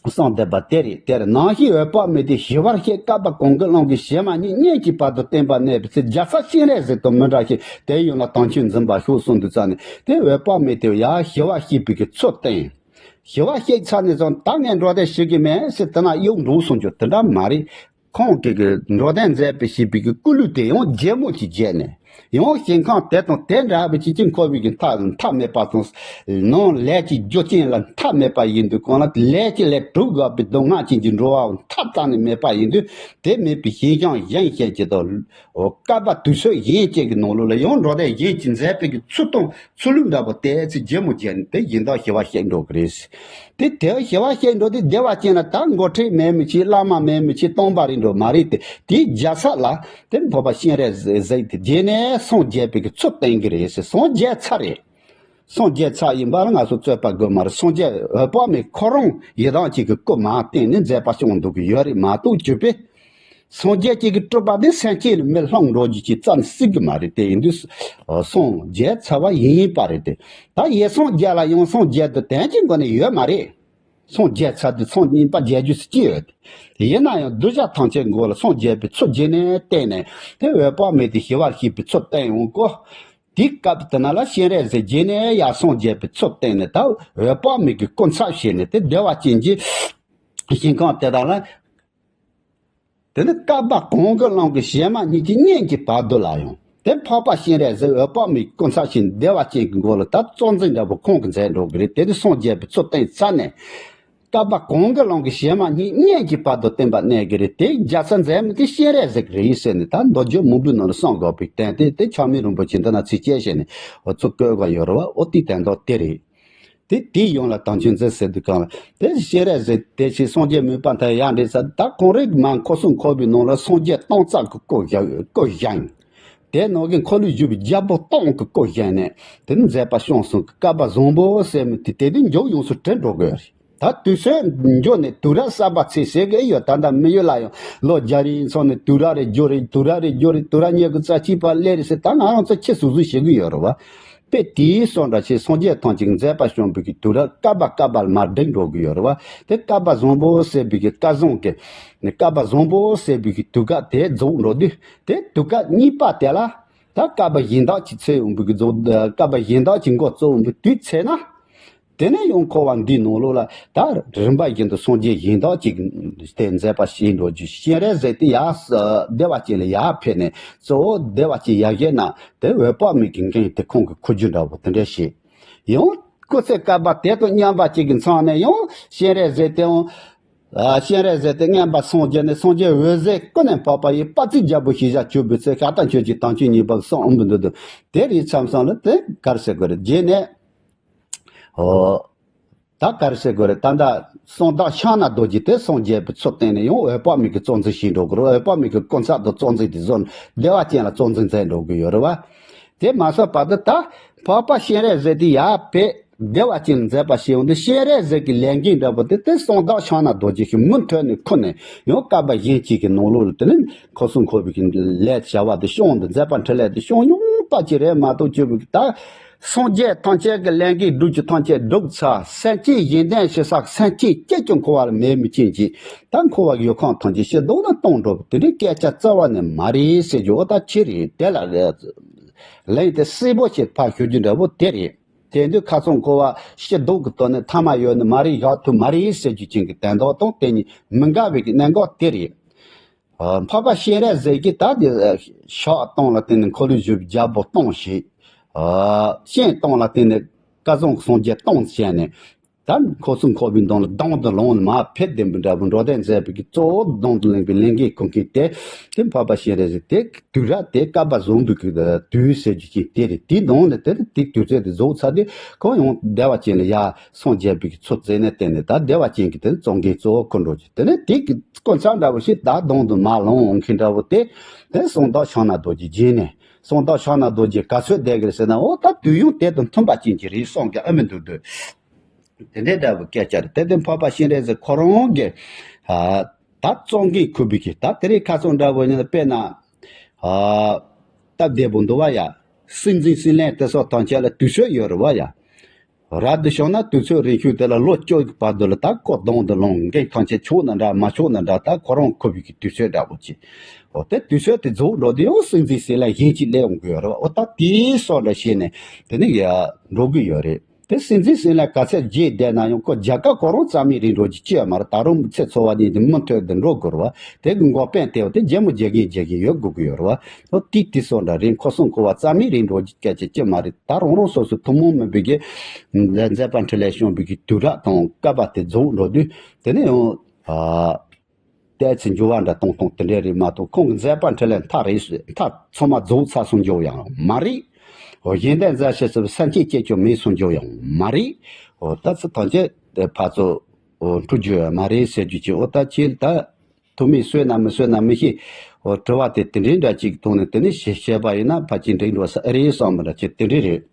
གསུངས་བསྡད་པ་དེ་རེད། དེར་ནང་བཞིན་འོད་དཔག་མེད་དེ་ཞི་བར་གཤེགས། བསྐལ་པ་གང་གི་ཀློང་གི་བྱེ་མ་སྙེད་སྙེད་ཀྱི་བར་དུ་བསྟན་པ་གནས་པའི་ཚེ། རྒྱལ་ཚབ་སྤྱན་རས་གཟིགས་དང་མི་འདྲ་ཞིང་། དེ་ཡོངས་ལ་དམ་ཆོས་འཛིན་པར་ཤོག་གསུངས་དུས་ཙམ་ནས་དེ་འོད་དཔག་མེད་དེ་ཡར་ཞི་བར་གཤེགས་པའི་གི་ཚུལ་བསྟན། ཞི་བར་གཤེགས་ཚར་ནས་བཟུང་ད་ངས་འགྲོ་དོན་བྱེད་ཀྱི་མེད་ཟེར་དེ་ན་གཡུག་འགྲོ་གསུང་རྒྱུ་དེ་འདྲ་མ་རེད། ཁོང་གིས་གི་འགྲོ་དོན་མཛད་པའི་བྱེད་པའི་གི་སྐུ་ལུས་དེ་ཡང་རྗེ་མོ་གཅིག་བྱས་ནས། ཡང་ཞིང་ཁམས་དེ་དང་དེ་འདྲ་བའི་ཅི་ཅི་འཁོར་བའི་གི་མཐའ་མཐའ་མེད་པ་དང་། ནང་ལས་ཀྱི་རྒྱུ་རྐྱེན་ལ་མཐའ་མེད་པ་ཡིན་དུས། གང་ལ་ལས་ཀྱི་ལས་གྲུབ་དགོས་པའི་སྡུག་བསྔལ་ཅན་གྱི་འགྲོ་བ་མཐའ་རྩ་ནས་མེད་པ་ཡིན་དུས། དེ་མེད་པའི་ཞིང་ཁམས་གཞན་ཞིག་གི་དང་། བསྐལ་པ་དུས་ཚོད་གཞན་ཅིག་གི་ནང་ལོགས་ལ་ཡང་འགྲོ་དོན་གཞན་ཅིག་མཛད་པའི་གི་ཚུལ་དང་ཚུལ་ལུགས་འདྲ་པོ་དེ་ཚེ་རྗེ་མོ་བྱས་ནས་དེ་གཞན་དག་ཞི་བར་གཤེགས་འགྲོ་གི་རེད། དེ་དེ་ཞི་བར་གཤེགས་འགྲོ་དུས་བདེ་བ་ཅན་ལ་ད་འགོ་ཁྲིད་མེད་མི་ཅིག་བླ་མ་མེད་མི་ཅིག་སྟོན་པ་རེད་འགྲོ་མ་རེད་དེ། དེའི་རྒྱལ་ཚབ་ལ་དེ་འཕགས་པ་སྤྱན་རས་གཟིགས་དེ་རྗེས་ནས་སངས་རྒྱས་པའི་གི་ཚུལ་བསྟན་གི་རེད་ཟེར། སངས་རྒྱས་ཚར་རེད། སངས་རྒྱས་ཚར་ཡིན་པ་ལ་ང་ཚོ་རྩོད་པ་དགོས་མ་རེད། སངས་རྒྱས་འོད་དཔག་མེད་ཁོ་རང་ཡི་དམ་གཅིག་གི་སྐུ་མར་བསྟན་ནས་མཛད་པ་སྐྱོང་འདུག་གི་ཡོད་རེད་མ་གཏོགས། བརྒྱུད་པས་སངས་རྒྱས་གཅིག་གི་སྤྲུལ་པ་དེ་སེམས་ཅན་ལ་མི་སློང་འགྲོ་རྒྱུ་ཅིག་ཙམ་སྲིད་གི་མ་རེད་དེ། ཡིན་དུས་སངས་རྒྱས་ཚར་བ་ཡིན་པ་རེད་དེ། ད་ཡི་སངས་རྒྱས་ལ་ཡང་སངས་རྒྱས་དུ་དོན་གྱི་སྒོ་ནས་ཡོད་མ་རེད། སངས་རྒྱས་ཚར་དུས་སངས་རྙིང་པ་རྒྱས་རྒྱུ་ཟེར་གྱི་ཡོད་དེ། ཡིན་ན་ཡང་གདུལ་བྱ་ཐམས་ཅད་མགོ་ལ་སངས་རྒྱས་པའི་ཚུལ་རྗེས་ནས་བསྟན་ནས་དེ་འོད་དཔག་མེད་དེ་ཞི་བར་གཤེགས་པའི་ཚུལ་བསྟན་འོང་གོ། དེའི་སྐབས་དེ་ན་ལ་སྤྱན་རས་གཟིགས་རྗེས་ནས་ཡར་སངས་རྒྱས་པའི་ཚུལ་བསྟན་ནས་ད་འོད་དཔག་མེད་ཀྱི་སྐུ་ཚབ་བྱས་ནས་དེ་བདེ་བ་ཅན་གྱི་ཞིང་ཁམས་དེ་དག་ལ། དེ་ནི་བསྐལ་པ་གང་གི་ཀློང་གི་བྱེ་མ་སྙེད་ཀྱི་སྙེད་ཀྱི་བར་དུ་ལ་ཡང་དེ་འཕགས་པ་སྤྱན་རས་གཟིགས་འོད་དཔག་མེད་ཀྱི་སྐུ་ཚབ་བྱས་ནས་བདེ་བ་ཅན་གྱི་མགོ་ལ་ད་གཙོ་འཛིན་འདྲ་པོ་ཁོང་གིས་མཛད་འགྲོ་གི་རེད། དེ་དུས་སངས་རྒྱས་པའི་ཚུལ་བསྟན་ཚར་ནས། བསྐལ་པ་གང་གི་ཀློང་གི་བྱེ་མ་སྙེད་སྙེད་ཀྱི་བར་དུ་བསྟན་པ་གནས་ཀྱི་རེད། དེའི་རྒྱལ་ཚབ་མཛད་མི་དེ་སྤྱན་རས་གཟིགས་རེད་ཟེར་ནས་ད་མདོ་རྒྱུད་མང་པོའི་ནང་ལ་གསུངས་དགོས་པའི་དོན་དེ་དེ་ཆགས་མེད་རིན་པོ་ཆེ་འདི་ན་ཚིགས་བཅད་བྱས་ནས་འོ་ཚུར་བཀོད་དགོས་ཡོད་རེད་བ། འོ་དེའི་དོན་དག་དེ་རེད། དེ་དེའི་ཡོངས་ལ་དམ་ཆོས་འཛིན་ཟེར་དུས་གང་ལ་དེ་སྤྱན་རས་གཟིགས་དེ་ཕྱིར་སངས་རྒྱས་མོས་པ་མཐའ་ཡས་འདྲེན་ས་ད་གང་རེད། མ་འཁོར་གསུམ་འཁོར་བའི་ནང་ལ་སངས་རྒྱས་སྟོང་རྩ་གི་སྐུ་བཞེངས་སྐུ་བཞེངས། དེ་ནང་གི་འཁོར་ལོས་སྒྱུར་བའི་རྒྱལ་པོ་སྟོང་གི་སྐུ་བཞེངས་ནས་དེ་ནི་མཛད་པ་སྐྱོང་གསུམ་གྱི་བསྐལ་པ་བཟང་པོ་ཟེར་མི་དེ་དེ་དུས་མཇུག་ཡོངས་སུ་གྲུབ་འགྲོ་དགོས་རེད། ད་དུས་ཚོད་འགྱུར་ནས་དུས་རབས་གསར་པ་ཚུད་ཟེར་གི་ཡོད། ད་ལྟ་མི་ཡུལ་ལ་ཡང་ལོ་བརྒྱ་རེ་ཚོ་ནས་དུས་རབས་རེ་འགྱུར་རེད། དུས་རབས་རེ་འགྱུར་རེད། དུས་རབས་ཉི་ཤུ་རྩ་གཅིག་པ་སླེབས་རེད་ཟེར་ད་ང་རང་ཚོ་ཁྱི་སུ་སུ་ཞིག་གི་ཡོད་རེད་བ། དཔེ་དེའི་སོགས་འདྲ་ཞིག་སངས་རྒྱས་ཐམས་ཅད་ཀྱི་མཛད་པ་བྱུང་བའི་གི་དུས་རབས་བསྐལ་པ་བསྐལ་པ་ལ་མར་འགྲིབ་འགྲོ་གི་ཡོད་རེད་བ། དེ་བསྐལ་པ་བཟང་པོ་ཟེར་བའི་གི་བསྐལ་བཟང་གི་ནི་བསྐལ་པ་བཟང་པོ་ཟེར་བའི་གི་དུས་སྐབས་དེ་རྫོགས་འགྲོ་དུས་དེ་དུས་སྐབས་གཉིས་པ་དེ་ལ་ད་བསྐལ་པ་གཞན་དག་ཅིག་ཚེ་ཡོང་བའི་གི་རྫོགས་བསྐལ་པ་གཞན་དག་ཅིག་འགོ་རྩོམ་པའི་དུས་ཚེ་ན། དེ་ནས་ཡང་འཁོར་བ་འདིའི་ནང་ལོགས་ལ་ད་རིམ་པ་བཞིན་དུ་སངས་རྒྱས་གཞན་དག་ཅིག་དེ་མཛད་པ་བྱེད་འགྲོ་རྒྱུ་སྤྱན་རས་གཟིགས་དེ་ཡར་བདེ་བ་ཅན་ལ་ཡར་ཕེབས་ནས་གཙོ་བོ་བདེ་བ་ཅན་ཡར་བཞེངས་ན་དེ་འོད་དཔག་མེད་ཀྱི་འགན་དེ་ཁོང་གིས་འཁུར་རྒྱུ་འདྲ་བོ་དེ་འདྲ་བྱས། ཡང་སྐུ་ཚེ་བསྐལ་པ་དེ་དང་མཉམ་པ་ཅིག་གི་མཚམས་ནས་ཡང་སྤྱན་རས་གཟིགས་དེའང་སྤྱན་རས་གཟིགས་དེ་མངོན་པར་སངས་རྒྱས་ནས་སངས་རྒྱས་འོད་ཟེར་ཀུན་ནས་འཕགས་པ་ཡི་དཔལ་བརྩེགས་རྒྱལ་པོ་ཞེས་བྱ་གྱུར་པའི་ཚེ། ཤ་སྟག་ཆོས་ཀྱི་དམ་ཆོས་ཉན་པ་གསུམ་འོང་བའི་མདོ་དུ་དེ་རིགས་མཚམས་སམ་ལ་དེ་གར་ཟེར་དགོས་རེད། རྗེས་ནས་ཨོ། ད་ག་རེ་ཟེར་དགོས་རེད། ད་ལྟ་གསང་བདག་ཕྱག་ན་རྡོ་རྗེ་དེ་སངས་རྒྱས་པའི་ཚུལ་བསྟན་ནས་ཡང་འོད་དཔག་མེད་ཀྱི་གཙོ་འཛིན་བྱེད་འགྲོ་གི་རེད། འོད་དཔག་མེད་ཀྱི་སྐུ་ཚབ་དང་གཙོ་འཛིན་དེ་བཟོ་ནས་བདེ་བ་ཅན་ལ་གཙོ་འཛིན་མཛད་འགྲོ་གི་ཡོད་རེད་བ། དེ་མ་ཟད་བར་དུ་ད་འཕགས་པ་སྤྱན་རས་གཟིགས་དེ་ཡར་ཕེབས། བདེ་བ་ཅན་མཛད་པ་ཞིག་ཡོང་དུས། སྤྱན་རས་གཟིགས་ཀྱི་ལས་འགན་འདྲ་པོ་དེ་དེ་གསང་བདག་ཕྱག་ན་རྡོ་རྗེ་ཞིག་མུ་མཐུད་ནས་ཁུར་ནས་ཡང་བསྐལ་པ་གཞན་གཅིག་གི་ནང་ལོགས་ལ་དེ་ནས་འཁོར་གསུམ་འཁོར་བའི་གི་ལས་བྱ་བ་དེ་སྐྱོང་དུ། མཛད་པ་འཕྲིན་ལས་དེ་སྐྱོང་ཡོང་པ་ཅིག་རེད་མ་གཏོགས། བཅུ་པའི་གི་ད་སངས་རྒྱས་ཐམས་ཅད་ཀྱི་ལས་འགན་སྒྲུབ་རྒྱུ་ཐམས་ཅད་སྒྲུབ་ཚར། སེམས་ཅན་གཞན་དོན་བྱེད་ས་སེམས་ཅན་གཅིག་ཀྱང་འཁོར་བ་ལ་མེད་མི་ཅན་གྱི་ད་འཁོར་བ་གི་ཡུལ་ཁམས་ཐམས་ཅད་ཕྱིར་ལྡོག་ལ་གཏོང་འགྲོ་བ་དེ་འདྲའི་སྐད་ཆ་རྩ་བ་ནས་མ་རེད་ཟེར་རྒྱུ། འོ་ད་ཅི་རེད། དེ་ལ་ལན་དེ་གསལ་པོ་ཞིག་ཕར་ཞུ་རྒྱུ་འདྲ་པོ་དེ་རེད། དེ་དུས་ཁ་སང་འཁོར་བ་ཕྱིར་ལྡོག་གི་དོན་ནི་ཐ་མ་ཡོད་ནི་མ་རེད། བཞག་ཐུབ་མ་རེད་ཟེར་རྒྱུ་ཅན་གྱི་དོན་དག་དང་དེ་གཉིས་མི་འགལ་བའི་གི་གནད་འགག་དེ་རེད། ཨ། འཕགས་པ་སྤྱན་རས་གཟིགས་ཀྱིས་ད་དེ་ཕྱག་སྟོང་ལ་བརྟེན་ནས་འཁོར་ལོས་སྒྱུར་བའི་རྒྱལ་པོ་སྟོང་ཞིག་ཨ། སྤྱན་སྟོང་ལ་བརྟེན་ནས་སྐལ་བཟང་སངས་རྒྱས་སྟོང་བྱས་ནས། ད་འཁོར་གསུམ་འཁོར་བའི་མདུན་ལ་དང་དུ་ལངས་ནས་མར་ཕེབས་བསྡད་པ་འདྲ་པོ། འགྲོ་དོན་མཛད་པའི་གི་གཙོ་བོ་དང་དུ་ལེན་པའི་ལས་འགན་འཁུར་མཁན་དེ་དེ་འཕགས་པ་སྤྱན་རས་གཟིགས་དེ། དུས་རབས་དེ་བསྐལ་པ་བཟང་པོའི་གི་དུས་ཟེར་རྒྱུ་ཅིག་དེ་རེད། དེའི་ནང་ལ་དེ་དེ་དུས་ཚོད་དེ་རྫོགས་ཚར་དུས་ཁོང་ཡང་བདེ་བ་ཅན་ལ་ཡར་སངས་རྒྱས་པའི་གི་ཚུལ་མཛད་ནས། བརྟེན་ནས་ད་བདེ་བ་ཅན་གྱི་དེ་གཙོ་འགན་གཙོ་བོ་འཁུར་འགྲོ་རྒྱུ། དེ་ནས་དེ་གི་སྐུ་མཚམས་འདྲ་པོ་ཞིག་ད་དང་དུ་མར་ལངས་འོང་མཁན་འདྲ་པོ་དེ་དེ་གསང་བདག་ཕྱག་ན་རྡོ་རྗེ་བྱས་ནས། གསང་བདག་ཕྱག་ན་རྡོ་རྗེ་ག་ཚོད་བསྡད་ཀྱི་རེད་ཟེར་ན། འོ་ད་དུས་ཡུན་དེ་དང་མཐུན་པ་ཅན་གྱི་རེད་བསམ་གྱི་ཨ་མི་འདུག་འདུག་དེ་འདྲའི་འདྲ་པོ་སྐད་ཆ་རེད། དེ་དེ་འཕགས་པ་སྤྱན་རས་གཟིགས་ཁོ་རང་གི་ཨ་ད་གཙོ་འགན་འཁུར་བའི་གི་ད་དེ་རིང་ཁ་སང་འདྲ་པོ་ཡིན་ན། དཔེར་ན་ཨ་སྟབས་བདེ་པོ་འདུག་བ་ཡ། སྲིད་འཛིན་སྲིད་བློན་དེ་སོགས་ཐམས་ཅད་ལ་དུས་ཚོད་ཡོད་རེད་བ་ཡ། རབ་ཏུ་བྱུང་ན་དུས་ཚོད་རིང་ཤོས་དེ་ལ་ལོ་བཅུ་གི་བར་དུ་ལ་ད་ཁོ་དང་དུ་ལངས། འགན་ཐམས་ཅད་ཆོག་ན་འདྲ་མ་ཆོག་ན་འདྲ། ད་ཁོ་རང་འཁུར་བའི་གི་དུས་ཚོད་འདྲ་པོ་ཅིག་འོ་དེ་དུས་ཚོད་དེ་རྫོགས་འགྲོ་དུས་ཡང་སྲིད་འཛིན་སྲིད་བློན་གཞན་གཅིག་སླེབས་ཡོང་གི་ཡོད་རེད་བ། འོ་ད་དེའི་སོགས་འདྲ་བྱས་ནས་དེ་ནི་ཡ་འགྲོ་གི་ཡོད་རེད། དེ་སྲིད་འཛིན་སྲིད་བློན་ག་ཚད་རྒྱས་བསྡད་ན་ཡང་ཁོ་རྒྱལ་ཁབ་ཁོ་རང་རྩ་མེད་རེད་འགྲོ་རྒྱུ་ཅི་ཡང་མ་རེད། ད་རུང་ཚེ་འཚོ་བ་ནི་མུ་མཐུད་དུ་འགྲོ་དགོས་རེད་བ། དེ་གི་འགོག་པ་དེ་བ་དེ་རྒྱལ་མོ་རྒྱལ་རྒན་རྒྱལ་རྒན་ཡོད་དགོས་ཀྱི་ཡོད་རེད་བ། ད་དེ་དེ་སོགས་འདྲ་རེད། འཁོར་གསུམ་འཁོར་བ་རྩ་མེད་རེད་འགྲོ་རྒྱུ་སྐད་ཆ་ཅི་མ་རེད། ད་རང་རང་སོ་སོའི་ཐུན་མོང་མིན་པའི་གི་མཛད་པ་འཕྲིན་ལས་བྱུང་བའི་གི་དུས་རབས་དང་སྐབས་པ་དེ་རྫོགས་འགྲོ་དུས། དེ་ནས་ཡང་ཨ་ཏོག་ཙམ་འགྱུར་བ་འདྲ་གཏོང་སྟངས་དེ་འདྲ་རེད་མ་གཏོགས། ཁོང་གི་མཛད་པ་འཕྲིན་ལས་མཐའ་རེད། མཐའ་ཚང་མ་རྫོགས་ཚར་སོང་རྒྱུ་ཡང་མ་རེད། འོ་གཞན་དོན་མཛད་བྱེད་ཚུལ་སེམས་ཅན་གཅིག་ཀྱང་མེད་སོང་རྒྱུ་ཡང་མ་རེད། འོ་ད་ཚོ་ཐམས་ཅད་དེ་ཕར་ཚུར་འོ་འཁྲུལ་རྒྱུ་ཡང་མ་རེད་ཟེར་རྒྱུ་ཅིག་འོ་ད་ཁྱེད་ད་ཐུགས་མི་གསོས་ན་མི་གསོས་ན་མི་ཤེས། འོ་དྲི་བ་དེ་དེ་འདྲའི་འདྲ་ཅིག་ཐོག་ནས་དེ་ནས་བཤད་བཤད་པ་ཡིན་ན་ཕལ་ཆེར་འགྲིག་འགྲོ་ས་ཨེ་རེད་བསམ་པ་འདྲ་ཅིག་དེ་འདྲའི་རེད།